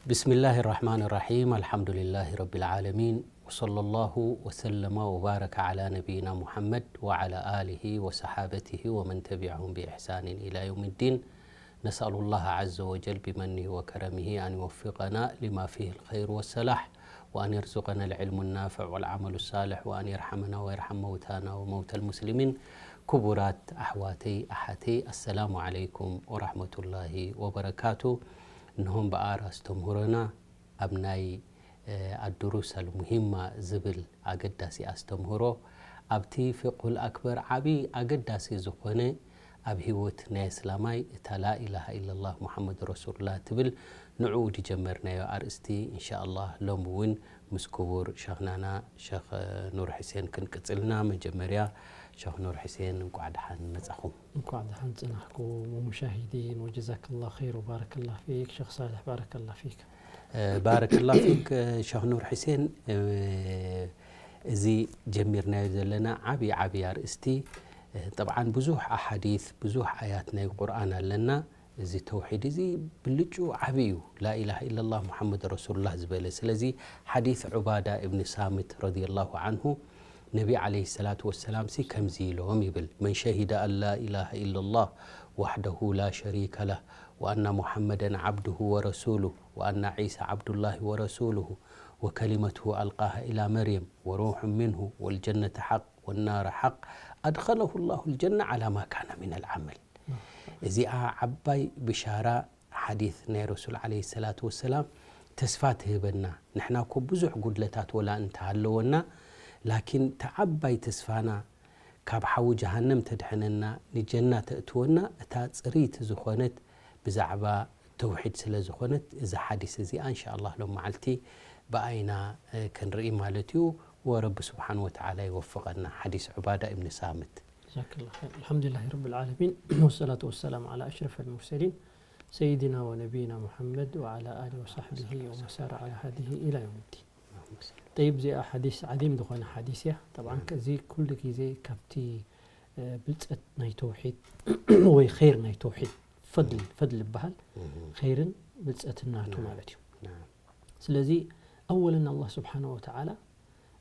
بسم الله الرحمن الرحيم. الحمد لله رب العالمين. وصلى الله وسلم وبارك على نبينا محمد وعلى آله وصحابته ومن تبعهم بإحسان إلى يوم الدين. نسأل الله عز وجل بمنه وكرمه أن يوفقنا لما فيه الخير والصلاح، وأن يرزقنا العلم النافع والعمل الصالح، وأن يرحمنا ويرحم موتانا وموتى المسلمين. ክቡራት ኣሕዋተይ ኣሓተይ፣ ኣሰላሙ ዓለይኩም ወራህመቱላሂ ወበረካቱ። እንሆም ብኣር ኣስተምህሮና ኣብ ናይ፣ እ፣ ኣዱሩስ ኣልሙሂማ ዝብል ኣገዳሲ ኣስተምህሮ፣ ኣብቲ ፊቅሁል ኣክበር ዓቢ ኣገዳሲ ዝኾነ፣ ኣብ ህይወት ናይ እስላማይ እታ ላኢላሃ ኢለላህ ሙሓመድ ረሱሉላህ ትብል፣ ንዕኡ ዝጀመርናዮ ኣርእስቲ፣ ኢንሻኣላህ ሎም እውን ምስ ክቡር ሸኽናና ሸኽ ኑር ሕሴን ክንቅጽልና፣ መጀመርያ ሸኽ ኑር ሕሴን እንቋዕ ደሓን መጻኹም። እንኳዕ ደሓን ጽናሕኩም። ومشاهدين، وجزاك الله خير وبارك الله فيك شيخ صالح، بارك الله فيك. እ፣ ባረከላህ ፊክ፣ እ፣ ሸኽ ኑር ሕሴን። እ፣ እዚ ጀሚርናዮ ዘለና ዓቢ ዓቢ ኣርእስቲ፣ እ፣ ጠብዓን ብዙሕ ኣሓዲስ፣ ብዙሕ ኣያት ናይ ቁርኣን ኣለና። እዚ ተውሒድ እዚ ብልጩ ዓቢ እዩ። ላኢላሃ ኢለላህ ሙሓመድ ረሱሉላህ ዝበለ። ስለዚ ሓዲስ ዑባዳ እብኒ ሳምት ረዲየላሁ ዓንሁ፣ ነቢ ዓለይሂ ሰላቱ ወሰላም ሲ ከምዚ ኢሎም ይብል፣ من شهد أن لا إله إلا الله وحده لا شريك له وأن محمدا عبده ورسوله وأن عيسى عبد الله ورسوله وكلمته ألقاها إلى مريم وروح منه والجنة حق والنار حق أدخله الله الجنة على ما كان من العمل. እዚኣ ዓባይ ብሻራ ሓዲስ ናይ ረሱል ዓለይሂ ሰላቱ ወሰላም ተስፋ ትህበና። ንሕና እኮ ብዙሕ ጉድለታት ወላ እንተሃለወና፣ ላኪን እታ ዓባይ ተስፋና ካብ ሓዊ ጀሃነም ተድሕነና፣ ንጀና ተእትወና፣ እታ ጽርይቲ ዝኾነት ብዛዕባ ተውሒድ ስለ ዝኾነት፣ እዛ ሓዲስ እዚኣ እንሻኣላህ ሎም መዓልቲ ብኣይና፣ እ፣ ክንርኢ ማለት እዩ። ወረቢ ስብሓን ወተዓላ ይወፍቐና። ሓዲስ ዑባዳ እብኒ ሳምት። جزاك الله خير. الحمد لله رب العالمين، والصلاة والسلام على أشرف المرسلين سيدنا ونبينا محمد وعلى آله وصحبه ومن سار على هديه إلى يوم الدين. ጠይብ፣ እዚኣ ሓዲስ ዓዚም ዝኾነ ሓዲስ እያ። ጠብዓን፣ እዚ ኩሉ ግዜ ካብቲ፣ እ፣ ብልጸት ናይ ተውሒድ ወይ ኸይር ናይ ተውሒድ፣ ፈድል፣ ፈድል ይበሃል። ኸይርን ብልጸትን ናቱ ማለት እዩ። ስለዚ፣ ኣወለን ኣላህ ስብሓነ ወተዓላ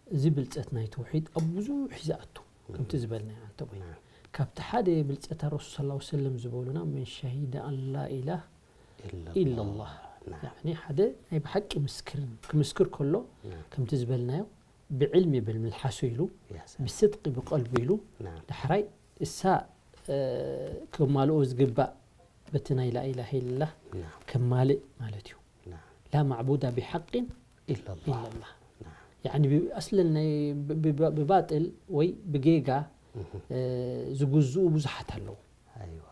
እዚ ብልጸት ናይ ተውሒድ ኣብ ብዙሕ እዩ ዝኣቱ። ከምቲ ዝበልናዮ፣ ኣንተ ቦይ። ናም። ካብቲ ሓደ ብልጸት ረሱል ሰለላሁ ዐለይሂ ወሰለም ዝበሉና፣ "መን ሸሂደ ኣን ላ ኢላህ ኢለላህ." ኢለላህ። ናም። ያዕኒ ሓደ ናይ ብሓቂ ምስክር፣ ክምስክር ከሎ፣ ናም። ከምቲ ዝበልናዮ፣ ብዕልሚ ይብል፣ ምልሓሱ ኢሉ፣ ያ ሰላም። ብስድቂ ብቀልቡ ኢሉ፣ ናም። ዳሕራይ እሳ፣ እ፣ ከማልኦ ዝግባእ በቲ ናይ ላኢላሃ ኢለላህ ናም። ከማልእ ማለት እዩ። ናም። ላ ማዕቡዳ ቢሓቂን ኢለላህ። ኢለላህ። ናም። ያዕኒ ብ-፣ ኣስለን ናይ ብ-፣ ብ-፣ ብባጥል ወይ ብጌጋ፣ እህ። እ፣ ዝግዝኡ ብዙሓት ኣለዉ። ኣይዋ።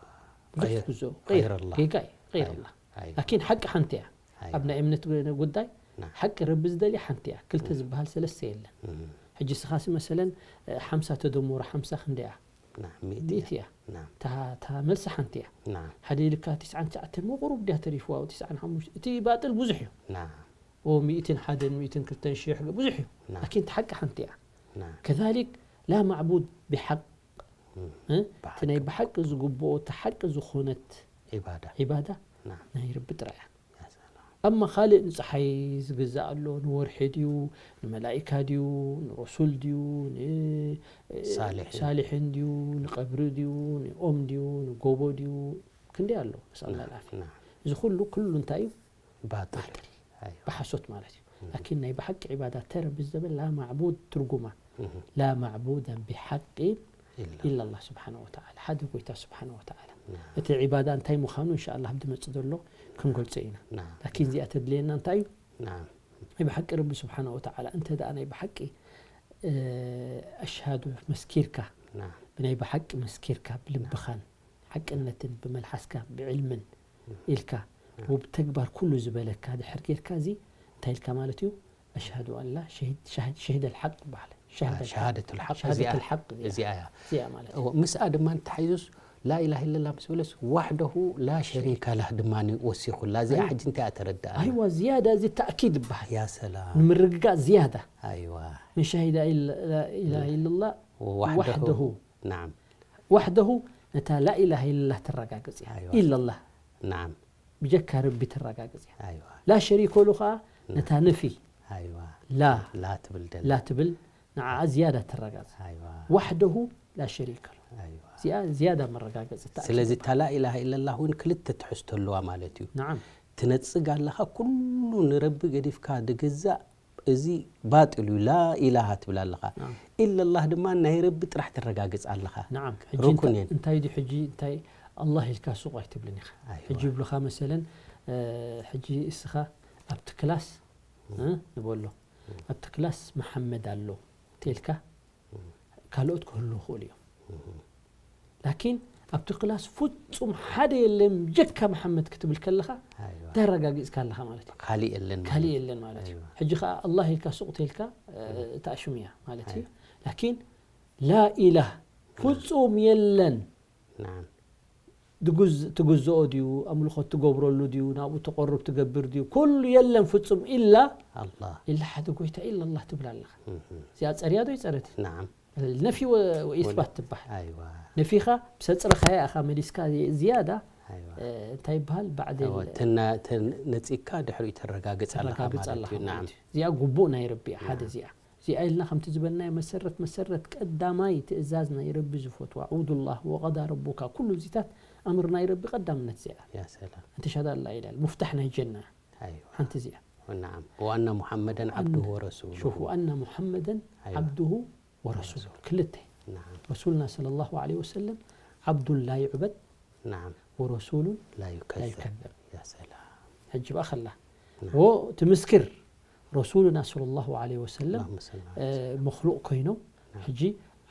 ብዙሕ ኣይር-፣ ዝግዝኡ። ኣይር-፣ ኣይረላህ። ጌጋ እዩ። ኣይረላህ። ኣይዋ። ላኪን ሓቂ ሓንቲ እያ። ኣይዋ። ኣብ ናይ እምነት ጉ-፣ ጉዳይ ናም። ሓቂ ረቢ ዝደልያ ሓንቲ እያ። ክልተ እህ። ዝበሃል ሰለስተ የለን። እህ። ሕጂ ስኻሲ መሰለን፣ እ፣ ሓምሳ ተደምሮ ሓምሳ ክንደይ እያ? ናም፣ ሚእቲ እያ። ሚእቲ እያ። ናም። እታ፣ እታ መልሲ ሓንቲ እያ። ናም። ሓደ ኢልካ ትስዓን ትሽዓተን እሞ ቁሩብ ድያ ተሪፍዋ፣ ትስዓን ሓሙሽተ። እቲ ባጥል ብዙሕ እዩ። ናም። ኦ፣ ሚእትን ሓደን፣ ሚእትን ክልተን ሽሕ፣ ብዙሕ እዩ። ናም። ላኪን እቲ ሓቂ ሓንቲ እያ። ናም። ከዛሊክ ላ ማዕቡድ ቢሓቅ፣ እም፣ እ? እቲ ናይ ብሓቂ። ብሓቂ ዝግብኦ፣ እቲ ሓቂ ዝኾነት ዒባዳ። ዒባዳ ናም። ናይ ረቢ ጥራይ እያ። ያ ሰላም። ኣማ ካልእ ንፀሓይ ዝግዛእ ኣሎ፣ ንወርሒ ድዩ፣ ንመላኢካ ድዩ፣ ንረሱል ድዩ፣ ን-፣ ሳሊሒን። ሳሊሒን ድዩ፣ ንቀብሪ ድዩ፣ ንኦም ድዩ፣ ንጎቦ ድዩ፣ ክንደይ ኣሎ። ነስኣል ናም፣ ኣልዓፊያ። ናም። እዚ ኩሉ፣ ኩሉ እንታይ እዩ? ባጥል። ባጥል። ኣይዋ። ብሓሶት ማለት እዩ። እህ። ላኪን ናይ ብሓቂ ዒባዳ ተረቢ ዘበል ላ ማዕቡድ ትርጉማ። እህ። ላ ማዕቡደ ቢሓቂ ኢላ። ኢላ ኣላህ ስብሓነ ወተዓላ። ሓደ ጎይታ ስብሓነ ወተዓላ። ናም። እቲ ዒባዳ እንታይ ምዃኑ እንሻ ኣላህ ኣብ ዝመጽእ ዘሎ ክንገልጾ ኢና። ናም። ላኪን እዚኣ ተድልየና እንታይ እዩ? ናም። ናይ ብሓቂ ረቢ ስብሓነ ወተዓላ እንተ ደኣ ናይ ብሓቂ፣ እ፣ ኣሽሃዱ መስኪርካ፣ ናም። ብናይ ብሓቂ መስኪርካ ብልብኻን ሓቅነትን ብመልሓስካ ብዕልምን ኢልካ ናም። ወብተግባር ኩሉ ዝበለካ ድሕር ጌርካ እዚ እንታይ ኢልካ ማለት እዩ? ኣሽሃዱ ኣን ላ ሸሂድ-፣ ሸሃድ-፣ ሸሂደል ሓቅ ይበሃል። ሸሃደል ሓቅ። ሸሃደቱል ሓቅ ሸሃደቱል እዚኣ፣ ሓቅ እዚኣ። እዚኣ እያ። እዚኣ ማለት እዩ። እዎ፣ ምስኣ ድማ ተታሒዙስ ላኢላሃ ኢለላህ ምስ በለስ ዋሕደሁ ላ ሸሪከ ላህ ድማ ወሲኹላ። እዚኣ ኣይዋ። ሕጂ እንታይ እያ ተረድኣና? ኣይዋ፣ ዝያዳ እዚ ተእኪድ ይበሃል። ያ ሰላም። ንምርግጋእ ዝያዳ። ኣይዋ። መን ሸሂደ ኢላ-፣ ላ ኢላሃ ኢለላህ ወዋሕደሁ። ዋሕደሁ። ናም። ዋሕደሁ ነታ ላኢላሃ ኢለላህ ተረጋግጽ እያ። ኣይዋ። ኢለላህ። ናም። ብጀካ ረቢ ተረጋግጽ እያ። ኣይዋ ላ ሸሪከ ሉ ኸዓ ነታ ነፊ ኣይዋ ላ ላ ትብል ደላ ላ ትብል ንዓኣ ዝያዳ ተረጋግጽ። ኣይዋ ዋሕደሁ ላ ሸሪከ ሉ። ኣይዋ እዚኣ ዝያዳ መረጋገጽ እታ ስለዚ እታ ላኢላሃ ኢለላህ እውን ክልተ ትሕዝቶ ኣለዋ ማለት እዩ። ነዓም ትነጽግ ኣለኻ ኩሉ ንረቢ ገዲፍካ ድግዛእ እዚ ባጢል እዩ ላኢላሃ ትብል ኣለኻ። ነዓም ኢለላህ ድማ ናይ ረቢ ጥራሕ ተረጋግጽ ኣለኻ። ነዓም ሕጂ ሩኩን እንታ- እየን። እንታይ ድዩ ሕጂ እንታይ ኣላህ ኢልካ ሱቕ ኣይትብልን ኢኻ። ኣይዋ። ሕጂ ይብሉኻ መሰለን እ፣ ሕጂ እስኻ ኣብቲ ክላስ እ፣ ንበሎ ኣብቲ ክላስ መሓመድ ኣሎ ተልካ ካልኦት ክህሉ ይኽእሉ እዮም። ላኪን ኣብቲ ክላስ ፍጹም ሓደ የለን ጀካ መሓመድ ክትብል ከለኻ ኣይዋ ተረጋጊጽካ ኣለኻ ማለት እዩ። ካሊእ የለን ማለት ካልእ እዩ። የለን ማለት እዩ። ኣይዋ። ሕጂ ኸዓ ኣላህ ኢልካ ሱቕ ተልካ እ፣ እታ ሽም እያ ማለት እዩ። ኣይዋ። ላኪን ላኢላህ ፍጹም የለን ናም ድጉዝ- ትጉዝኦ ድዩ? ኣምልኾት ትገብረሉ ድዩ? ናብኡ ተቆርብ ትገብር ድዩ? ኩሉ የለን ፍጹም ኢላ ኣላህ ኢላ ሓደ ጎይታ ኢላ ኣላህ ትብል ኣለኻ። እህ። እዚኣ ጸርያ ዶ ይጸረት? ናም ነፊ ወ- ወኢስባት ትበሃል። ኣይዋ ነፊኻ ብሰጽረኻያ ኢኻ መሊስካ ዝያዳ ኣይዋ እ፣ እንታይ ይበሃል ባዕድ እወ፣ ተና- ተን- ነጺካ ድሕሪኡ ተረጋግጽ ኣለኻ ተረጋግጽ ማለት ኣለኻ እዩ። ማለት ናም እዩ። እዚኣ ጉቡእ ናይ ረቢ እያ ሓደ እዚኣ እዚኣ ኢልና ከምቲ ዝበልናዮ መሰረት መሰረት ቀዳማይ ትእዛዝ ናይ ረቢ ዝፈትዋ ዕቡዱላህ ወቀዳ ረቡካ ኩሉ እዚታት ኣምር ናይ ረቢ ቀዳምነት እዚኣ እያ። ያ ሰላም እንተ ሸሃዳ ላ ኢላል ሙፍታሕ ናይ ጀና ኣይዋ ሓንቲ እዚኣ ናም ወኣና ሙሐመደን ዓብዱሁ ወረሱሉ ሹፍ ወኣና ሙሐመደን ኣይዋ። ዓብዱሁ ወረሱሉ ክልተ ናም ረሱልና ሰለላሁ ዐለይሂ ወሰለም ዓብዱን ላ ይዕበድ ናም ወረሱሉን ላ ላ ዩከዘብ ዩከዘብ ያ ሰላም ሕጂ ብኣ ከላ ናም ወ ትምስክር ረሱልና ሰለላሁ ዐለይሂ ወሰለም اللهم صل على እ፣ መክሉቕ ኮይኖም ሕጂ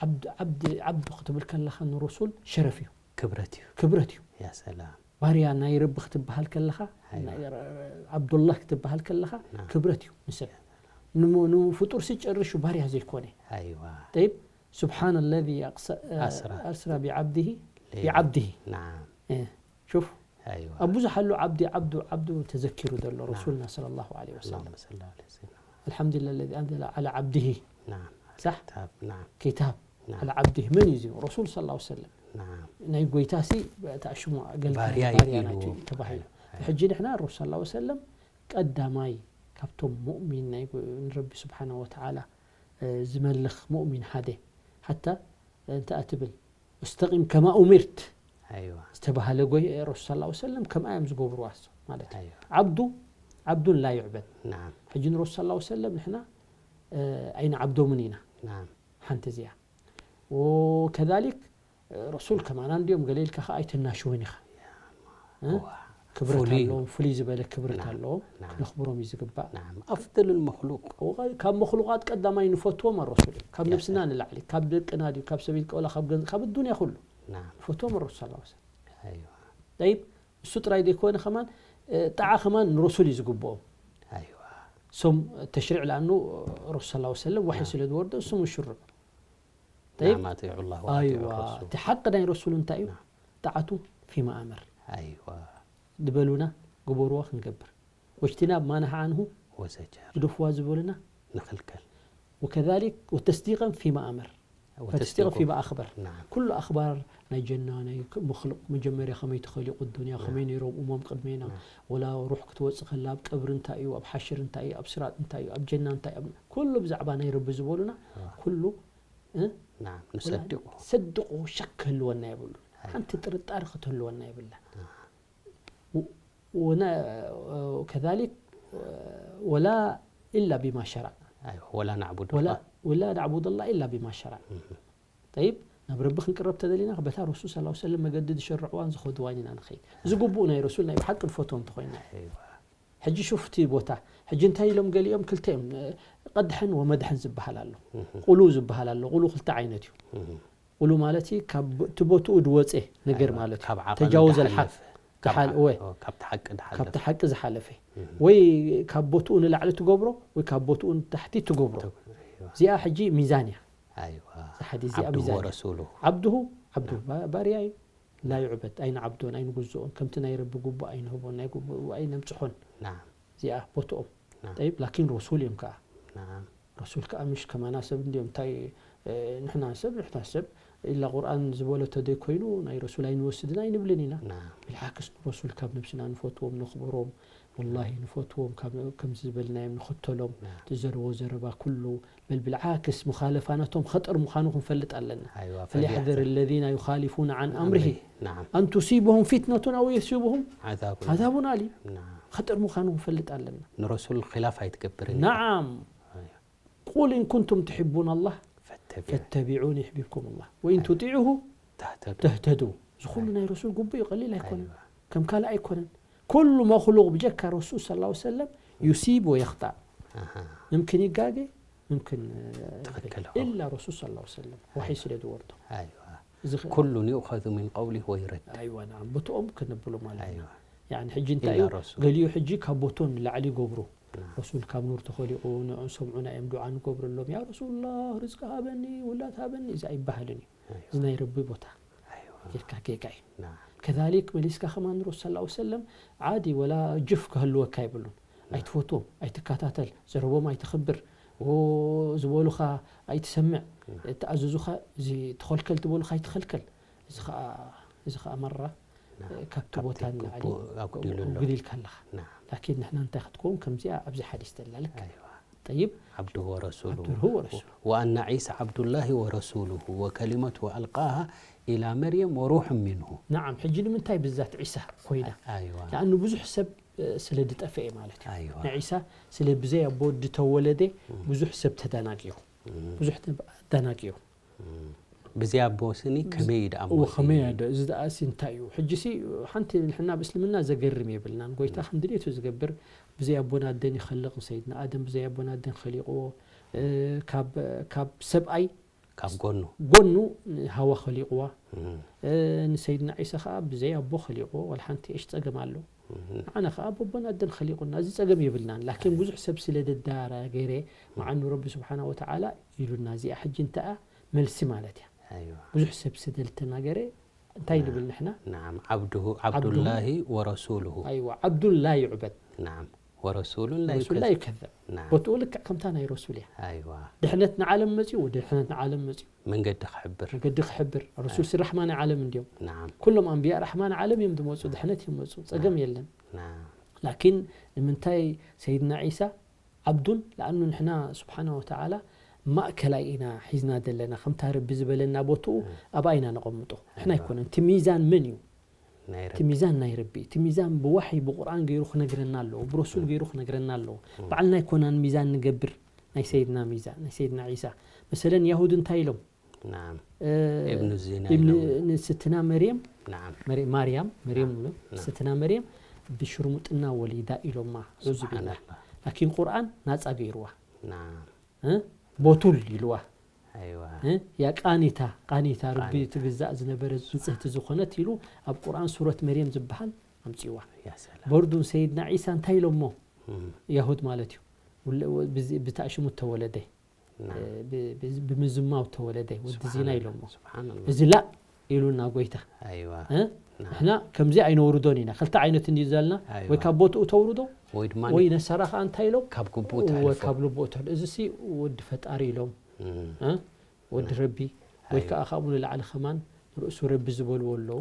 ዓብድ ዓብድ ዓብዱ ክትብል ከለኻ ንረሱል ሸረፍ እዩ ክብረት እዩ። ክብረት እዩ። ያ ሰላም ባርያ ናይ ረቢ ክትበሃል ከለኻ ኣይዋ። ናይ- ዓብዱላህ ክትበሃል ከለኻ ናም። ክብረት እዩ ንሰብ ንሞ- ንፍጡር ሲ ጨርሹ ባርያ ዘይኮነ ኣይዋ طيب سبحان الذي أقس- أسرى. أسرى بعبده ليلا. بعبده ናም إيه. شوف ኣይዋ ኣብ ብዙሕ ኣሎ ዓብዲ ዓብዱ ዓብዱ ተዘኪሩ ዘሎ ረሱልና ሰለላሁ ዐለይሂ ወሰለም اللهم صل على سيدنا الحمد لله الذي أنزل على عبده ናም صح ክታብ ናም كتاب ናም على عبده መን እዩ እዚ ረሱል ሰለላሁ ዐለይሂ ወሰለም ናም ናይ ጎይታ ሲ እታ ሽሙ ኣገልጋሊ ባርያ ባርያ ኢሉ ናቱ ተባሂሉ። ሕጂ ንሕና ረሱል ሰለላሁ ዐለይሂ ወሰለም ቀዳማይ ካብቶም ሙእሚን ናይ ጎ- ንረቢ ስብሓነ ወተዓላ እ፣ ዝመልኽ ሙእሚን ሓደ ሓታ እንታይ ትብል استقم كما أمرت ኣይዋ ዝተባሃለ ጎይ ረሱል ሰለላሁ ዐለይሂ ወሰለም ከምኣ እዮም ዝገብርዋ ማለት እዩ። ኣይዋ ዓብዱ ዓብዱን ላ ይዕበድ ናም ሕጂ ንረሱል ሰለላሁ ዐለይሂ ወሰለም ንሕና እ፣ ኣይንዓብዶምን ኢና ናም ሓንቲ እዚኣ وكذلك ረሱል ከማና እንዲኦም ገለ ኢልካ ከዓ ኣይተናሽውን ኢኻ እ? እዋ። ክብረት ፍሉይ እዩ። ኣለዎም ፍሉይ ዝበለ ክብረት ናም፣ ኣለዎም ናም። ክነኽብሮም እዩ ዝግባእ ናም ኣፍደሉል መክሉቅ ወ- ካብ መክሉቃት ቀዳማይ ንፈትዎም ኣረሱል እዩ ካብ ያ ነብስና ንላዕሊ ካብ ደቅና ድዩ ካብ ሰበይት ቆላ ካብ ገንዘብ ካብ ኣዱንያ ኩሉ ናም ንፈትዎም ኣረሱል ሰለላሁ ዐለይሂ ወሰለም ኣይዋ ጠይብ እሱ ጥራይ ዘይኮነ ከማን እ፣ ጣዓ ከማን ንረሱል እዩ ዝግብኦም ኣይዋ ሶም ተሽሪዕ ለኣኑ ረሱል ሰለላሁ ዐለይሂ ወሰለም ዋሒ ናም። ስለ ዝወርደ እሱ ምሽርዑ ጠይብ ናም ኣጢዑ ላህ ኣይዋ ወኣጢዑ ረሱል እቲ ሓቂ ናይ ረሱል እንታይ እዩ ናም። ጣዓቱ ፊማ ኣመር ኣይዋ ዝበሉና ግበርዋ ክንገብር ወጅቲናብ ማ ነሃ ዓንሁ ወዘጀር ግደፍዋ ዝበሉና ንኽልከል وكذلك وتصديقا فيما أمر فتسديقا ወተስዲቁ فيما أخبر ናም ኩሉ ኣኽባር ናይ ጀና ናይ ክ- መኽሉቕ መጀመርያ ከመይ ተኸሊቑ ዱንያ ከመይ ነይሮም እሞም ቅድሜና ናም። ወላ ሩሕ ክትወፅእ ከላ ኣብ ቀብሪ እንታይ እዩ ኣብ ሓሽር እንታይ እዩ ኣብ ስራጥ እንታይ እዩ ኣብ ጀና እንታይ እዩ ኣብ ኩሉ ብዛዕባ ናይ ረቢ ዝበሉና ኩሉ እ? ናም ንሰድቁ ሰድቁ ሸክ ክህልወና የብሉ ኣይዋ። ሓንቲ ጥርጣሪ ክትህልወና የብላ ናም و- ونا- وكذلك ولا إلا بما شرع ኣይዋ ወላ ናዕቡዱ ولا ولا نعبد الله إلا بما شرع طيب ናብ ረቢ ክንቅረብ ተደሊና በታ ረሱል ሰለላሁ ዐለይሂ ወሰለም መገዲ ዝሸርዕዋን ዝኸድዋን ኢና ንኸይድ ዝግብኡ ናይ ረሱል ናይ ብሓቂ ንፈትዎ እንተኾይና ኣይዋ ሕጂ ሹፍቲ ቦታ ሕጂ እንታይ ኢሎም ገሊኦም ክልተ እዮም ቀድሕን ወመድሕን ዝበሃል ኣሎ ቁሉ ዝበሃል ኣሎ ቁሉ ክልተ ዓይነት እዩ ቁሉ ማለት እዩ ካብ እቲ ቦትኡ ድወፀ ነገር ማለት እዩ ካብ ዓቐል ተጃውዘ ድሓልፍ፣ ልሓቅ ካብ ተሓል ዓ- እወ ኦ፣ ካብቲ ሓቂ ድሓልፍ ካብቲ ሓቂ ዝሓለፈ ወይ ካብ ቦትኡ ንላዕሊ ትገብሮ ወይ ካብ ቦትኡ ንታሕቲ ትገብሮ ኣይዋ እዚኣ ሕጂ ሚዛን እያ ኣይዋ እዛ ሓዲስ እዚኣ ዓብዱ ሚዛን እያ ወረሱሉ ዓብድሁ ዓብዱ ባ- ባርያ እዩ ላ ይዕበድ ኣይንዓብዶን ኣይንጉዝኦን ከምቲ ናይ ረቢ ጉቡእ ኣይንህቦን ናይ ጉቡእ ኣይነምፅሖን ናም እዚኣ ቦትኦም ናም ጠይብ ላኪን ረሱል እዮም ከዓ ናም ረሱል ከዓ ምሽ ከማና ሰብ እንዲዮም እንታይ እ፣ ንሕና ሰብ ንሕና ሰብ ኢላ ቁርኣን ዝበሎ ተደይ ኮይኑ ናይ ረሱል ኣይንወስድን ኣይንብልን ኢና። نعم ብልዓክስ ንረሱል ካብ ነብስና ንፈትዎም፣ ነኽብሮም፣ ወላሂ ንፈትዎም፣ ካብ ከምዚ ዝበልናዮም ንኽተሎም፣ نعم ትዘርቦ ዘረባ ኩሉ በል ብልዓክስ ሙኻለፋ ነቶም ኸጥር ምዃኑ ክንፈልጥ ኣለና። أيوة فليحذر فليحذر الذين يخالفون عن أمره نعم أن تصيبهم فتنة أو يصيبهم عذاب عذاب أليم نعم ኸጥር ምዃኑ ክንፈልጥ ኣለና። ንረሱል ኺላፍ ኣይትገብርን نعم أيوة قل إن كنتم تحبون الله فاتبع فاتبعوني يحببكم الله وإن تطيعوه تهتدوا تهتدوا። ዝኹሉ ናይ ረሱል ግቡእ እዩ፣ ቀሊል ኣይኮነን። أيوة ከም ካልእ ኣይኮነን። ኩሉ መኽሉቕ ብጀካ ረሱል صلى الله عليه وسلم يصيب ويخطأ። أها ምምክን ይጋገ፣ ምምክን ትኽክል ኢላ ረሱል صلى الله عليه وسلم وحي ስለ ዝወርዶ أيوة እዚ ኸ- كل يؤخذ من قوله ويرد ኣይዋ ናም ብትኦም ክንብሎም ኣለና። أيوة ያኒ ሕጂ እንታይ إلا እዩ رسول ገሊኡ ሕጂ ካብ ቦቶ ንላዕሊ ይገብሩ። نعم ረሱል ካብ ኑር ተኸሊቑ ንዕኦም ሰምዑ ናዮም ዱዓ ንገብረሎም ያ ረሱሉላህ ርዝቂ ሃበኒ ውላድ ሃበኒ እዚ ኣይበሃልን እዩ። እዚ ናይ ረቢ ቦታ أيوة ጌርካ ጌጋ እዩ። نعم ከዛሊክ መሊስካ ከማን ረሱል صلى الله عليه وسلم ዓዲ ወላ ጅፍ ክህልወካ የብሉን። ኣይትፈትዎም፣ ኣይትከታተል፣ ዘረቦም ኣይትኽብር፣ ዎ ዝበሉኻ ኣይትሰምዕ፣ እተኣዘዙኻ እዚ ተኸልከል ዝበሉኻ ኣይትኸልከል። እዚ ኸኣ እዚ ኸኣ መራ نعم ካብቲ ካብቲ ቦታ ንላዕሊ ግቡእ ኣጉዲሉ ኣሎ። ኣጉዲልካ ኣለኻ። نعم ላኪን ንሕና እንታይ ክትከውን ከምዚኣ ኣብዚ ሓዲስ ተላልክ أيوة ጠይብ عبده ورسوله عبده ورسوله. وأن عيسى عبد الله ورسوله وكلمته ألقاها إلى مريم وروح منه نعم ሕጂ ንምንታይ ብዛት ዒሳ ኮይና أيوة ያኣኑ ብዙሕ ሰብ እ፣ ስለ ዝጠፍአ ማለት እዩ። أيوة ንዒሳ ስለ ብዘይ ኣቦ ዝተወለደ ብዙሕ ሰብ ተደናጊዩ مم. ብዙሕ ሰብ ኣደናጊዩ مم. ብዘይ ኣቦ ስኒ ከመይ ደኣ እዎ ሞት ከመይ እዩ? ኣደ እዚ ደኣ ሲ እንታይ እዩ ሕጂ ሲ ሓንቲ ንሕና ኣብ እስልምና ዘገርም የብልናን ጎይታ ከም ድሌቱ ዝገብር ብዘይ ኣቦን ኣደን ይኸልቕ ሰይድና ኣደም ብዘይ ኣቦን ኣደን ኸሊቕዎ እ፣ ካብ ካብ ሰብኣይ ካብ ጎኑ ጎኑ ሃዋ ኸሊቕዋ እም፣ እ፣ ንሰይድና ዒሳ ኸዓ ብዘይ ኣቦ ኸሊቕዎ ዋላ ሓንቲ እሽ ጸገም ኣሎ እም፣ ንዓና ኸዓ ኣቦን ኣደን ኸሊቑና እዚ ጸገም የብልናን ላኪን ብዙሕ ሰብ ስለ ደዳራገረ መዓኑ ረቢ ስብሓና ወተዓላ ኢሉና እዚኣ ሕጂ እንተኣ መልሲ ማለት እያ ኣይዋ ብዙሕ ሰብ ስለ ዝተናገረ እንታይ ንብል ንሕና نعم عبده عبد الله ورسوله ኣይዋ ዓብዱን ላ ይዕበድ نعم ورسول لا ረሱል ላ يكذب ይከዘብ نعم ቦትኡ ልክዕ ከምታ ናይ ረሱል እያ ኣይዋ ድሕነት ንዓለም መፅኡ ድሕነት ንዓለም መፅኡ መንገዲ ክሕብር መገዲ ክሕብር ረሱል ሲ ራሕማ ናይ ዓለም እንዲዮም نعم ኩሎም ኣንብያ ራሕማ ናይ ዓለም እዮም ዝመፁ ድሕነት እዮም መፁ ፀገም የለን نعم ላኪን ንምንታይ ሰይድና ዒሳ ዓብዱን ለኣኑ ንሕና ስብሓና ወተዓላ ማእከላይ ኢና ሒዝና ዘለና ከምታ ረቢ ዝበለና ቦትኡ ኣብኣ ኢና ነቐምጦ ንሕና ኣይኮነን እቲ ሚዛን መን እዩ ናይ እቲ ረቢ ሚዛን ናይ ረቢ እቲ ሚዛን ብዋሕይ ብቁርኣን ገይሩ ክነግረና ኣለዎ ብረሱል ገይሩ ክነግረና ኣለዎ ባዕልና ኣይኮናን ሚዛን ንገብር ናይ ሰይድና ሚዛን ናይ ሰይድና ዒሳ መሰለን ያሁድ እንታይ ኢሎም نعم እ፣ ابن الزنا ኢብን- ኢሎም። ንስትና መርየም نعم መሪ- ማርያም መርየም ኢሎም ስትና መርየም ብሽርሙጥና ወሊዳ ኢሎማ ዑዙ ቢላህ سبحان الله ላኪን ቁርኣን ናፃ ገይርዋ نعم እ? ቦቱል ኢልዋ ኣይዋ እ? ያ ቃኒታ ቃኒታ ረቢ ቃኒታ። ትግዛእ ዝነበረት ንፅህቲ ዝኾነት ኢሉ ኣብ ቁርኣን ሱረት መርየም ዝበሃል ኣምፅዋ يا سلام በርዱን ሰይድና ዒሳ እንታይ ኢሎሞ እም፣ ያሁድ ማለት እዩ ውለ- ወ- ብዚ- ብታእሽሙ ተወለደ نعم እ፣ ብ- ብ- ብምዝማው ተወለደ ወዲ ዚና ኢሎሞ سبحان الله እዚ ላ ኢሉና ጎይታ ኣይዋ እ? ንሕና ከምዚ ኣይነውርዶን ኢና ክልተ ዓይነት እንዲ ዘለና ኣይዋ። ወይ ካብ ቦትኡ ተውርዶ ወይ ድማ ወይ ነሳራ ከዓ እንታይ ኢሎም ካብ ግቡእ እወ ተሕልፎ ካብ ልቦ ትሕል እዚ ሲ ወዲ ፈጣሪ ኢሎም እም፣ እ? ወዲ ረቢ ወይ ከዓ ካብኡ ንላዕሊ ከማን ንርእሱ ረቢ ዝበልዎ ኣለዉ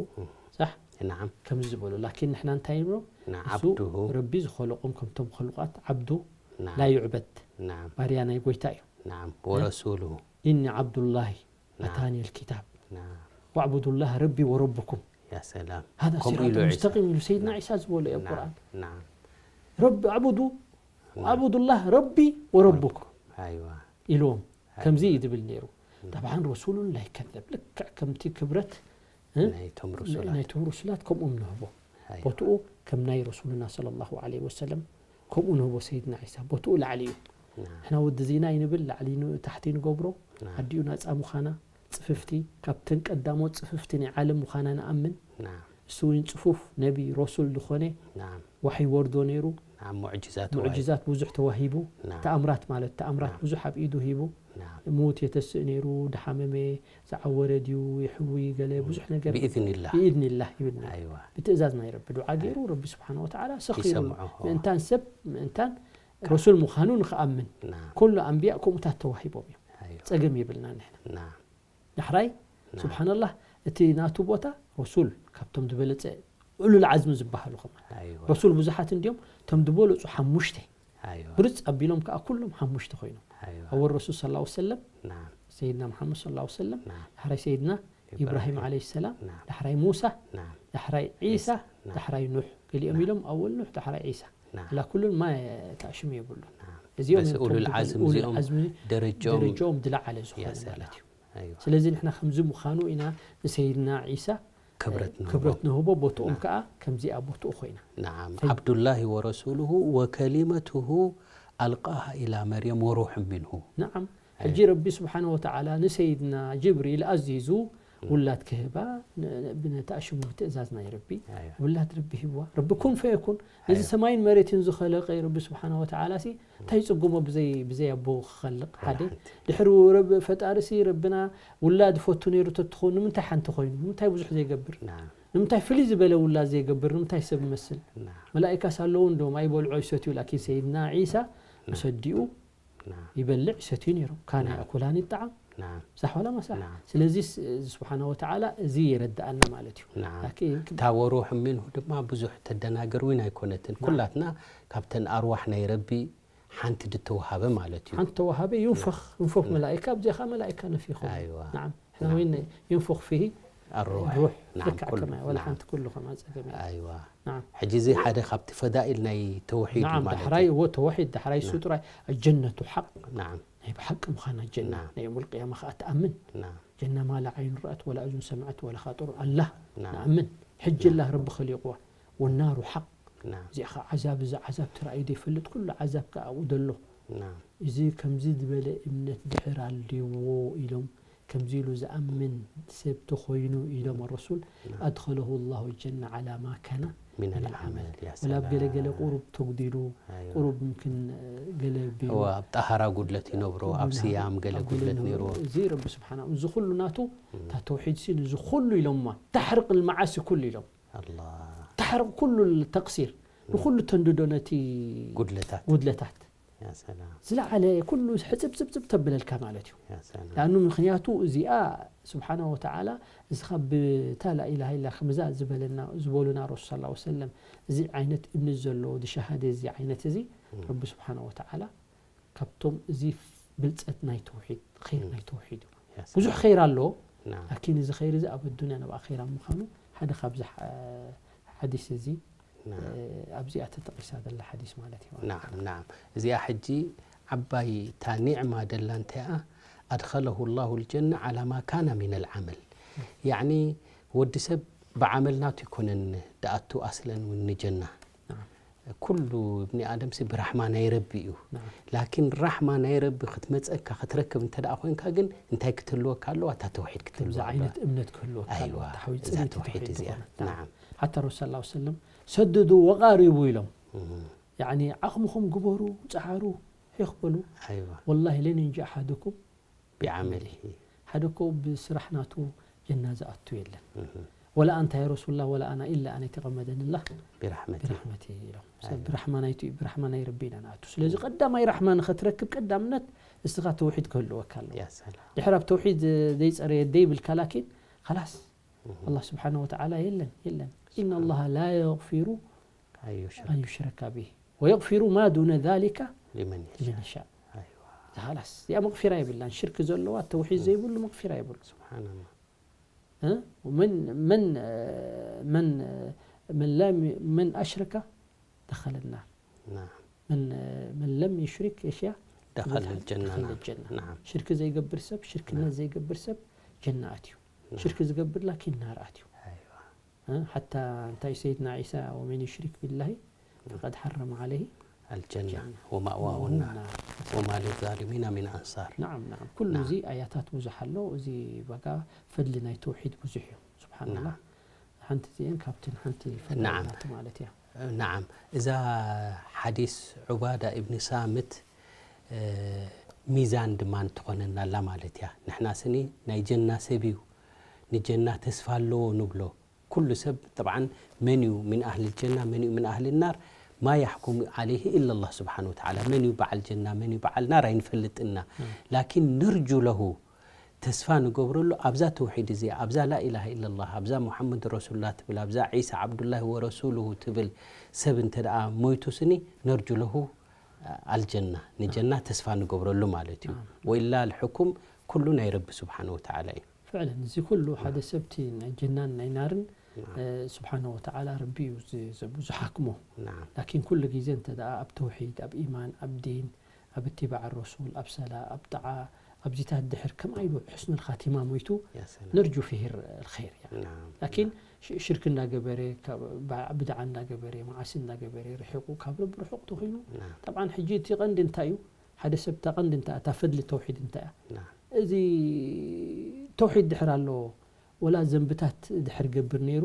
ሳሕ نعم ከምዚ ዝበሉ ላኪን ንሕና እንታይ ንብሎ نعم እሱ عبده ረቢ ዝኸለቆም ከምቶም ኸልቋት ዓብዱ نعم لا يعبد نعم ባርያ ናይ ጎይታ እዩ نعم ورسوله إني عبد الله نعم. أتاني الكتاب نعم واعبدوا الله ربي وربكم يا سلام هذا ከምኡ صراط ኢሉ ዒሳ مستقيم ኢሉ ሰይድና ዒሳ ዝበሎ እዩ ኣብ نعم ቁርኣን نعم ረቢ ኣዕቡዱ ኣዕቡዱላህ ረቢ ወረብኩም ኣይዋ ኢልዎም ከምዚ እዩ ዝብል ነይሩ ጠብዓን ረሱሉን ላይከዘብ ልክዕ ከምቲ ክብረት እ? ናይቶም ሩሱላት ናይቶም ሩሱላት ከምኦም ንህቦ ኣይዋ። ቦትኡ ከም ናይ ረሱሉና صلى الله عليه وسلم ከምኡ ንህቦ ሰይድና ዒሳ ቦትኡ ላዕሊ እዩ نعم ንሕና ወዲ ዚና ይንብል ላዕሊ ን- ታሕቲ ንገብሮ نعم ኣዲኡ ናፃ ምዃና ፅፍፍቲ ካብተን ቀዳሞት ፅፍፍቲ ናይ ዓለም ምዃና ንኣምን نعم እሱ እውን ፅፉፍ ነቢ ረሱል ዝኾነ نعم ዋሒ ወርዶ ነይሩ نعم معجزات ሙዕጅዛት ብዙሕ ተዋሂቡ نعم ተኣምራት ማለት ተኣምራት ብዙሕ ኣብ ኢዱ ሂቡ نعم ሙት የተስእ ነይሩ ድሓመመ ዝዓወረ ድዩ ይሕዊ ገለ ብዙሕ ነገር بإذن الله ብኢድኒላህ ይብል ነይሩ ኣይዋ ብትእዛዝ ናይ ረቢ ዱዓ ገይሩ ረቢ ስብሓን ወተዓላ ሰኺሩሉ ይሰምዖ። ምእንታን ሰብ ምእንታን ረሱል ምዃኑ ንኽኣምን نعم ኩሉ ኣንብያ ከምኡታት ተዋሂቦም እዮም ኣይዋ ፀገም የብልና ንሕና نعم ዳሕራይ ስብሓንላህ፣ እቲ ናቱ ቦታ ረሱል ካብቶም ዝበለጸ ኡሉል ዓዝሚ ዝበሃሉ ከማን። ረሱል ብዙሓት እንዲዮም፣ እቶም ዝበለጹ ሓሙሽተ። ብርጽ ኣቢሎም ከኣ ኩሎም ሓሙሽተ ኮይኖም። ኣወል ረሱል ሰለላሁ ዐለይሂ ወሰለም፣ ሰይድና መሓመድ ሰለላሁ ዐለይሂ ወሰለም፣ ዳሕራይ ሰይድና ኢብራሂም ዓለይሂ ሰላም፣ ዳሕራይ ሙሳ፣ ዳሕራይ ዒሳ፣ ዳሕራይ ኑሕ። ገሊኦም ኢሎም ኣወል ኑሕ፣ ዳሕራይ ዒሳ። ላ ኩሉን ማ ተኣሽሙ የብሉን። እዚኦም እዮም ኡሉል ዓዝም፣ ደረጃኦም ዝለዓለ ዝኾነ ማለት እዩ። ስለዚ ንሕና ከምዚ ምዃኑ ኢና ንሰይድና ዒሳ ክብረት ንህቦ፣ ቦትኦም ከኣ ከምዚኣ ቦትኡ ኮይና። ናዓም፣ ዓብዱላሂ ወረሱሉሁ ወከሊመቱሁ ኣልቃሃ ኢላ መርየም ወሩሕ ሚንሁ። ናዓም፣ ሕጂ ረቢ ስብሓነ ወተዓላ ንሰይድና ጅብሪል ኣዚዙ ውላድ ክህባ፣ ን-፣ ን-፣ ብነታ ሽሙ ብትእዛዝ ናይ ረቢ ውላድ ረቢ ሂብዋ። ረቢ ኩን ፈየኩን። ነዚ ሰማይን መሬትን ዝኸለቀ ረቢ ስብሓነ ወተዓላ ሲ እንታይ ይጽግሞ ብዘይ፣ ብዘይ ኣቦ ክኸልቕ? ሓደ። ድሕሪ ረቢ፣ ፈጣሪ ሲ ረብና ውላድ ፈቱ ነይሩ ተትኾን ንምንታይ ሓንቲ ኮይኑ? ንምንታይ ብዙሕ ዘይገብር? ንምንታይ ፍልይ ዝበለ ውላድ ዘይገብር? ንምንታይ ሰብ ይመስል? መላኢካስ ኣለዉ እንዶም ኣይበልዑ ኣይሰትዩ፣ ላኪን ሰይድና ዒሳ ምስ ኣዲኡ ይበልዕ ይሰትዩ ነይሮም። ካነ ያእኩላኒ ጣዓም። ሳሕ ዋላ ማሳሕ? ስለዚ ስ-፣ እዚ ስብሓነ ወተዓላ እዚ የረድኣና ማለት እዩ። ላኪን እታ ወሩሕ ሚንሁ ድማ ብዙሕ ተደናገር እውን ኣይኮነትን። ኩላትና ካብተን ኣርዋሕ ናይ ረቢ ሓንቲ ድተዋሃበ ማለት እዩ። ሓንቲ ተዋሃበ፣ ዩንፈኽ፣ ዩንፈኽ መላኢካ፣ ኣብዚኣ ኸዓ መላኢካ ነፊኹ። ናዓም። ሕና ወይን ዩንፈኽ ፊሂ ኣሩሕ። ሩሕ። ናዓም፣ ልክዕ ኩሉ። ከማይ፣ ወላ ሓንቲ ኩሉ ከማ ጸገም የለን። ኣይዋ። ናዓም። ሕጂ እዚ ሓደ ካብቲ ፈዳኢል ናይ ተውሒድ እዩ ናዓም፣ ማለት ዳሕራይ እዩ። እዎ ተውሒድ፣ ዳሕራይ እሱ ጥራይ፣ ኣልጀነቱ ሓቅ። ናዓም። ናይ ብሓቂ ምዃና ጀና፣ ናይ የውመል ቅያማ ኸዓ ትኣምን። ናዓም። ጀና ማላ ዓይኑ ረኣት፣ ወላ እዙን ሰምዐት፣ ወላ ኻጥሩ ኣላ። ናዓም። ንኣምን። ሕጂ ኣላ ረቢ ኸሊቕዋ። ወናሩ ሓቅ። ናዓም። እዚኣ ኸዓ ዓዛብ፣ እዚ ዓዛብ ተራእዩ ዘይፈልጥ ኩሉ ዓዛብ ከኣ ኣብኡ ደሎ። ናዓም። እዚ ከምዚ ዝበለ እምነት ድሕር ኣልዎ ኢሎም ከምዚ ኢሉ ዝኣምን ሰብ ተኾይኑ ኢሎም ኣረሱል፣ ኣድኸለሁ ላሁ ጀና ዓላ ማ ካነ ሚነል ሚነል ዓመል። ዓመል። ያ ወላ ኣብ ገለ ገለ ሰላም። ቁሩብ ተጉዲሉ፣ ኣይዋ። ቁሩብ ምክን፣ እ፣ ገለ ቢሉ። እዋ፣ ኣብ ጠሃራ ጉድለት ይነብሮ፣ ኣብ ብናሃሩ፣ ስያም ገለ ኣብ ገለ ጉድለት ይነብሮ። ነይርዎ። እዚ ረቢ ስብሓና፣ እዚ ኩሉ ናቱ፣ እም። እታ ተውሒድ ሲ፣ እዚ ኩሉ ኢሎማ፣ ታሕርቅ ልመዓሲ ኩሉ ኢሎም። ኣላህ። ታሕርቅ ኩሉ ተቅሲር፣ ንኹሉ ተንድዶ ነቲ ጉድለታት። ጉድለታት። ያ ሰላም። ዝለዓለ ኩሉ ሕጽብጽብጽብ ተብለልካ ማለት እዩ። ያ ሰላም። ለኣኑ ምኽንያቱ እዚኣ ስብሓነ ወተዓላ፣ እዚ ኻብ ብታ ላኢላሃ ኢላ ከምዛ ዝበለና፣ ዝበሉና ረሱል ሰለላሁ ዐለይሂ ወሰለም፣ እዚ ዓይነት እምነት ዘለዎ፣ እዚ ሸሃደ፣ እዚ ዓይነት እዚ፣ እም። ረቢ ስብሓነ ወተዓላ ካብቶም እዚ ብልጸት ናይ ተውሒድ፣ ኸይር እም። ናይ ተውሒድ እዩ። ያ ሰላም። ብዙሕ ኸይር ኣለዎ፣ ናም። ላኪን እዚ ኸይር እዚ ኣብ ኣዱንያ ናብ ኣኼራ ምዃኑ ሓደ ካብዚ ሓ-፣ ሓዲስ እዚ ናም። እ፣ ኣብዚኣ ተጠቒሳ ዘላ ሓዲስ ማለት እዩ። ናም፣ ናም። እዚኣ ሕጂ ዓባይ እታ ኒዕማ ደላ እንታይ እያ? ኣድኸለሁ ላሁ ልጀና ዓላ ማ ካነ ሚነል ዓመል። ያዕኒ ወዲ ሰብ ብዓመል ናቱ ኣይኮነን ድኣቱ ኣስለን እውን ንጀና። ናም። ኩሉ እብኒ ኣደምሲ ብራሕማ ናይ ረቢ እዩ። ናም። ላኪን ራሕማ ናይ ረቢ ክትመጸካ ክትረክብ እንተ ደኣ ኮይንካ ግን እንታይ ክትህልወካ ኣለዋ? እታ ተውሒድ ክትህልወካ ከምዚ ኣለዋ። ዓይነት እምነት ክህልወካ ኣለዋ። ኣይዋ፣ እታ ሓዊ እዛ ጽንዕቲ ተውሒድ ተውሒድ እዚኣ። ዝኾነት። ናም። ናም። ሓታ ረሱል ሰለላሁ ዐለይሂ ወሰለም፣ ሰድዱ ወቃሪቡ ኢሎም። እም። ያዕኒ ዓቕምኹም ግበሩ፣ ጸዓሩ፣ ሒኽ በሉ። ኣይዋ። ወላሂ ለን የንጂ ኣሓዱኩም ቢዓመሊሂ። ሓደ እኮ ብስራሕ ናቱ ጀና ዝኣቱ የለን። እህ። ወላ ኣንታ ያ ረሱሉላህ ወላ ኣና ኢላ ኣን የተቀመደንላህ ቢራሕመቲ። ቢራሕመቲ ኢሎም። ሰብ ኣይዋ። ብራሕማ ናይቱ እዩ፣ ብራሕማ ናይ ረቢ ኢና ንኣቱ። ስለዚ ቀዳማይ ራሕማ ንኸትረክብ ቀዳምነት እስኻ ተውሒድ ክህልወካ ኣለዎ። ያ ሰላም። ድሕር ኣብ ተውሒድ ዘይጸረየ ደይብልካ ላኪን ኸላስ እህ። ኣላህ ስብሓነሁ ወተዓላ የለን፣ የለን። ስብሓን። ኢነ ላሃ ላ የግፊሩ ኣን ዩሽረክ። ኣን ዩሽረከ ቢሂ ወየግፊሩ ማ ዱነ ዛሊከ ሊመን የሻእ። ሊመን የሻእ። ኣይዋ። ኸላስ፣ እዚኣ መግፊራ የብላን። ሽርክ ዘለዋ፣ ተውሒድ ዘይብሉ መግፊራ የብሉ። ስብሓንላህ። እ? መን፣ መን፣ መን፣ መን ለም፣ መን ኣሽረከ ደኸለ ናር። ናም። መን፣ መን ለም ዩሽሪክ የሽያ ደኸለ ጀና። ደኸለ ጀና። ናም። ሽርክ ዘይገብር ሰብ፣ ሽርክነት ናም። ዘይገብር ሰብ ጀና ኣትዩ። ናም። ሽርክ ዝገብር ላኪን ናር ኣትዩ። ኣይዋ። እ፣ ሓታ እንታይ ሰይድና ዒሳ፣ "ወመን ዩሽሪክ ቢላሂ ፈቀድ ሓረመ ዓለይሂ ኣልጀና ኣልጀና ወማእዋሁ ናር ወማ ሊዛሊሚና ሚን ኣንሳር." ናዓም፣ ናዓም። ኩሉ ናዓም። እዚ ኣያታት ብዙሕ ኣሎ። እዚ በቃ ፈድሊ ናይ ተውሒድ ብዙሕ እዩ። ስብሓንላህ። ናዓም። ሓንቲ እዚአን ካብተን ሓንቲ ፈዳኢል ናዓም። ናቱ ማለት እያ። ናዓም። እዛ ሓዲስ ዑባዳ ኢብኒ ሳምት፣ እ፣ ሚዛን ድማ ትኾነና ኣላ ማለት እያ። ንሕና ስኒ ናይ ጀና ሰብ እዩ፣ ንጀና ተስፋ ኣለዎ ንብሎ። ኩሉ ሰብ ጠብዓን መን እዩ ምን ኣህሊ ጀና፣ መን እዩ ምን ኣህሊ ናር፣ ማ ያሕኩሙ ዓለይሂ ኢላ ላህ ስብሓን ወተዓላ። መን እዩ በዓል ጀና፣ መን እዩ በዓል ናር ኣይንፈልጥና። ም። ላኪን ነርጁ ለሁ፣ እቲ ተስፋ ንገብረሉ ኣብዛ ተውሒድ እዚኣ፣ ኣብዛ ላኢላሃ ኢለላህ፣ ኣብዛ ሙሓመድ ረሱሉላህ ትብል፣ ኣብዛ ዒሳ ዓብዱላሂ ወረሱሉሁ ትብል ሰብ እንተ ደኣ ሞይቱ ስኒ ነርጁ ለሁ ኣልጀና፣ ንጀና ተስፋ ንገብረሉ ማለት እዩ። ወኢላ ልሕኩም ኩሉ ናይ ረቢ ስብሓነ ወተዓላ እዩ። ፍዕለን እዚ ኩሉ ሓደ ሰብቲ ናይ ጀናን ናይ ናርን ስብሓነ ወተዓላ ረቢ እዩ ዝሓክሞ። ላኪን ኩሉ ግዜ እንተ ደኣ ኣብ ተውሒድ፣ ኣብ ኢማን፣ ኣብ ዲን፣ ኣብ እትባዕ ረሱል፣ ኣብ ሰላ፣ ኣብ ጣዓ፣ ኣብዚታት ድሕር ከምኣ ኢሉ ሕስኑል ኻቲማ ሞይቱ ነርጁ ፊሂር ልኸይር። ላኪን ሽርክ እንዳገበረ፣ ብድዓ እንዳገበረ፣ መዓሲ እንዳገበረ ርሒቑ ካብ ረቢ ርሑቕ ተኾይኑ፣ ጠብዓን ሕጂ እቲ ቀንዲ እንታይ እዩ? ሓደ ሰብ እታ ቀንዲ እንታይ እታ ፈድሊ ተውሒድ እንታይ እያ? እዚ ተውሒድ ድሕር ኣለዎ ወላ ዘንብታት ድሕር ገብር ነይሩ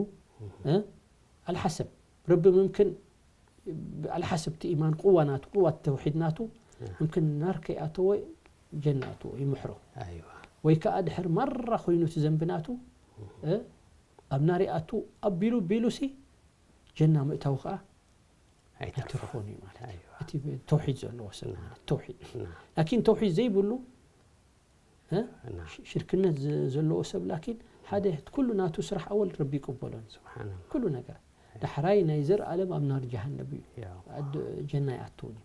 ኣልሓሰብ ረቢ ምምክን ኣልሓሰብ እቲ ኢማን ቁዋ ናቱ ቁዋ ተውሒድ ናቱ ምምክን ናር ከይኣተወ ጀና ኣተወ ይምሕሮ። ወይ ከዓ ድሕር ማራ ኮይኑ እቲ ዘንቢ ናቱ ኣብ ናር ይኣቱ ኣቢሉ ቢሉሲ ጀና ምእታው ከዓ ኣይተርፎን እዩ ማለት እዩ። እቲ ተውሒድ ዘለዎ ሰብ ማለት ተውሒድ ላኪን ተውሒድ ዘይብሉ ሽርክነት ዘለዎ ሰብ ላኪን ሓደ ኩሉ ናቱ ስራሕ ኣወል ረቢ ይቅበሎን ኩሉ ነገር ዳሕራይ ናይ ዘር ኣለም ኣብ ናር ጀሃነብ እዩ። ጀና ይኣትውን እዩ።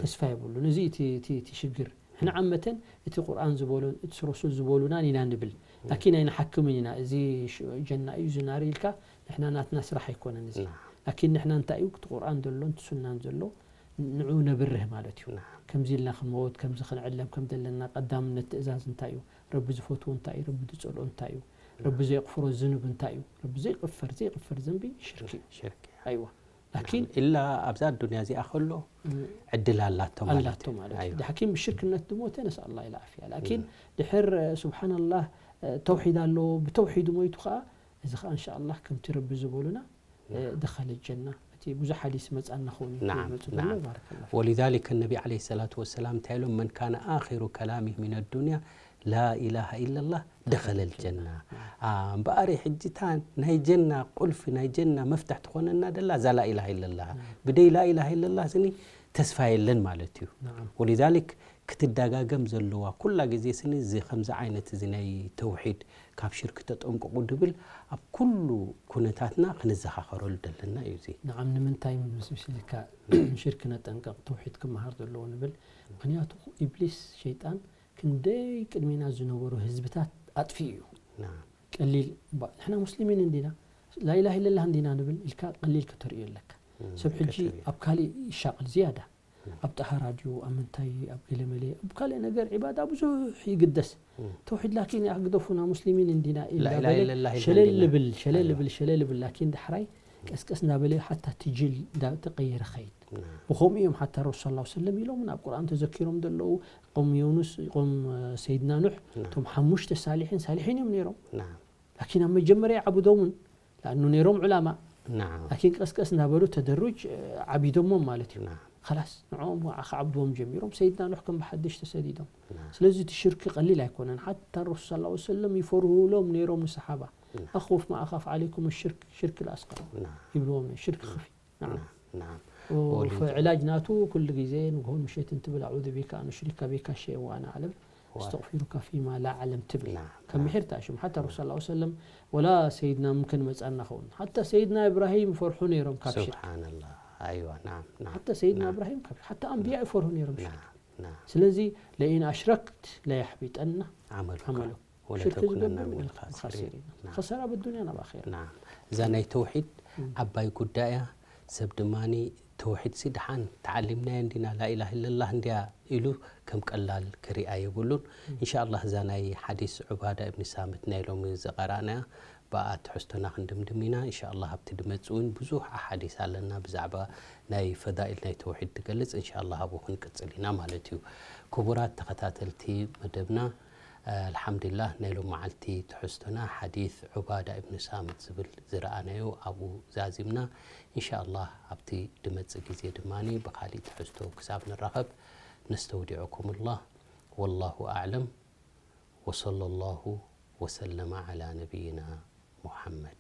ተስፋ የብሉን። እዚ እቲ ሽግር ሕና ዓመተን እቲ ቁርኣን ዝበሎን እቲ ረሱል ዝበሉናን ኢና ንብል ላኪን ኣይንሓክምን ኢና። እዚ ጀና እዩ ዝናር ኢልካ ንሕና ናትና ስራሕ ኣይኮነን እዚ ላኪን ንሕና እንታይ እዩ እቲ ቁርኣን ዘሎን እቲ ሱናን ዘሎ ንዑ ነብርህ ማለት እዩ። ከምዚ ኢልና ክንመውት ከምዚ ክንዕለም ከም ዘለና ቀዳምነት ትእዛዝ እንታይ እዩ? ረቢ ዝፈትዎ እንታይ እዩ? ረቢ ዝጸልኦ እንታይ እዩ? ረቢ ዘየቕፍሮ ዝኑብ እንታይ እዩ? ረቢ ዘይቕፈር ዘይቕፈር ዘንቢ ሽርክ እዩ። ሽርክ እዩ። ኣይዋ ላኪን ኢላ ኣብዛ ኣዱንያ እዚኣ ከሎ ዕድል ኣላቶ ማለት ኣላቶ ማለት እዩ። ዳሕኪን ብሽርክነት ድሞተ ነስኣል ላህ ልዓፍያ ላኪን ድሕር ስብሓንላህ ተውሒድ ኣለዎ ብተውሒዱ ሞይቱ ከዓ እዚ ከዓ እንሻ ኣላህ ከምቲ ረቢ ዝበሉና ደኸለ ጀና እቲ ብዙሕ ሓዲስ መጻና ኸውን እዩ ናዓም፣ ይመጽእ ዘሎ ናዓም። ባረከላሁ ፊክ። ولذلك النبي عليه الصلاة والسلام እንታይ ኢሎም من كان آخر كلامه من الدنيا لا إله إلا الله دخل الجنة። እምበኣር ሕጂ እታ ናይ ጀና ቁልፊ ናይ ጀና መፍትሕ ትኾነና ደላ እዛ ላኢላሃ ኢለላህ። ብደይ ላኢላሃ ኢለላህ ስኒ ተስፋ የለን ማለት እዩ። ናዓም። ولذلك ክትደጋገም ዘለዋ ኩላ ግዜ ስኒ እዚ ከምዚ ዓይነት እዚ ናይ ተውሒድ ካብ ሽርክ ተጠንቅቑ ድብል ኣብ ኩሉ ኩነታትና ክንዘኻኸረሉ ደለና እዩ እዚ። ንዓም ንምንታይ ምስልካ ሽርክ ነጠንቀቕ ተውሒድ ክመሃር ዘለዎ ንብል ምክንያቱ ኢብሊስ ሸይጣን ክንደይ ቅድሚና ዝነበሩ ህዝብታት ኣጥፊኡ እዩ። ቀሊል ንሕና ሙስሊሚን እንዲና ላኢላህ ኢለላህ እንዲና ንብል ኢልካ ቀሊል ከተርእዮ ኣለካ። ሰብ ሕጂ ኣብ ካሊእ ይሻቕል ዝያዳ ኣብ ጠሃራ ድዩ ኣብ ምንታይ ኣብ ገለመለ ኣብ ካልእ ነገር ዒባዳ ብዙሕ ይግደስ። ተውሒድ ላኪን ኣግደፉና ሙስሊሚን እንዲና ኢላ ላኢላሃ በለ ኢለላህ ኢልና ሸለል እንዲና። ልብል ሸለል ኣይዋ። ልብል ሸለል ልብል ላኪን ዳሕራይ ቀስቀስ እንዳበለ ሓታ ትጅል እንዳተቀየረ ኸይድ። ናም። ብኸምኡ እዮም ሓታ ረሱል ሰለላሁ ዐለይሂ ወሰለም ኢሎም ኣብ ቁርኣን ተዘኪሮም ዘለዉ ቆም ዮኑስ ቆም ሰይድና ኑሕ ናም። እቶም ሓሙሽተ ሳሊሒን ሳሊሒን እዮም ነይሮም። ናም። ላኪን ኣብ መጀመርያ ይዓብዶምን ላእኑ ነይሮም ዑላማ ናም። ላኪን ቀስቀስ እናበሉ ተደሩጅ ዓቢዶሞም ማለት እዩ። ናም። ኸላስ ንዕኦም ከዓ ክዓብድዎም ጀሚሮም ሰይድና ኑሕ ከም ብሓድሽ ተሰዲዶም። ናም። ስለዚ እቲ ሽርክ ቀሊል ኣይኮነን ሓታ ረሱል ሰለላሁ ዐለይሂ ወሰለም ይፈርሁሎም ነይሮም ንሰሓባ ናም። ኣኹፍ ማ ኣኻፍ ዓለይኩም ሽርክ ሽርክ ልኣስቀር ናም። ይብልዎም ነይሩ ሽርክ ኸፊ ናም። ናም። ወሊድ ዕላጅ ናቱ ኩሉ ግዜ ንግሆን ምሸትን ትብል ኣዑዙ ቢካ ኣን ኡሽሪከ ቢካ ሸይአን ወኣና ኣዕለም ኣስተግፊሩካ ፊማ ላ ኣዕለም ትብል ናም። ከም ናም። ምሒር ተኣሽም ሓታ ረሱል ሰለላሁ ዐለይሂ ወሰለም ወላ ሰይድና ምምክን መጻና ኸውን ሓታ ሰይድና ኢብራሂም ይፈርሑ ነይሮም ካብ ሽርክ ስብሓንላህ። ኣይዋ ናም ናም ሓታ ሰይድና ናም። ኢብራሂም ካብ ሓታ ኣንብያ ይፈርሑ ነይሮም ሽርክ ናም ናም። ስለዚ ለኢን ኣሽረክት ለየሕቢጠና ዓመሉካ ዓመሉካ ወለተኩነና ሽርክ ዝገብር ሚነል ወለኩም ካሲሪን። ካሲሪን። ናም። ኸሰራ ብዱንያ ናብ ኣኼራ። ናም። እዛ ናይ ተውሒድ እም። ዓባይ ጉዳይ እያ። ሰብ ድማኒ ተውሒድ ሲ ደሓን ተዓሊምናዮ እንዲና ላኢላሃ ኢለላህ እንድያ ኢሉ ከም ቀላል ክሪኣ የብሉን። እም። ኢንሻኣላህ እዛ ናይ ሓዲስ ዑባዳ እብኒ ሳምት ናይ ሎሚ ዝቐራእናያ ብኣ ትሕዝቶና ክንድምድም ኢና። ኢንሻኣላህ ኣብቲ ድመጽእ እውን ብዙሕ ኣሓዲስ ኣለና ብዛዕባ ናይ ፈዳኢል ናይ ተውሒድ ትገልጽ። ኢንሻኣላህ ኣብኡ ክንቅጽል ኢና ማለት እዩ። ክቡራት ተኸታተልቲ መደብና ኣልሓምዱሊላህ ናይ ሎም መዓልቲ ትሕዝቶና ሓዲት ዑባዳ እብኒ ሳምት ዝብል ዝረኣናዮ ኣብኡ ዛዚምና። ኢንሻኣላህ ኣብቲ ድመጽእ ግዜ ድማ ብኻሊእ ትሕዝቶ ክሳብ ንራኸብ ነስተውዲዑኩምላህ። ወላሁ ኣዕለም ወሰለላሁ ወሰለመ ዓላ ነቢይና ሙሓመድ።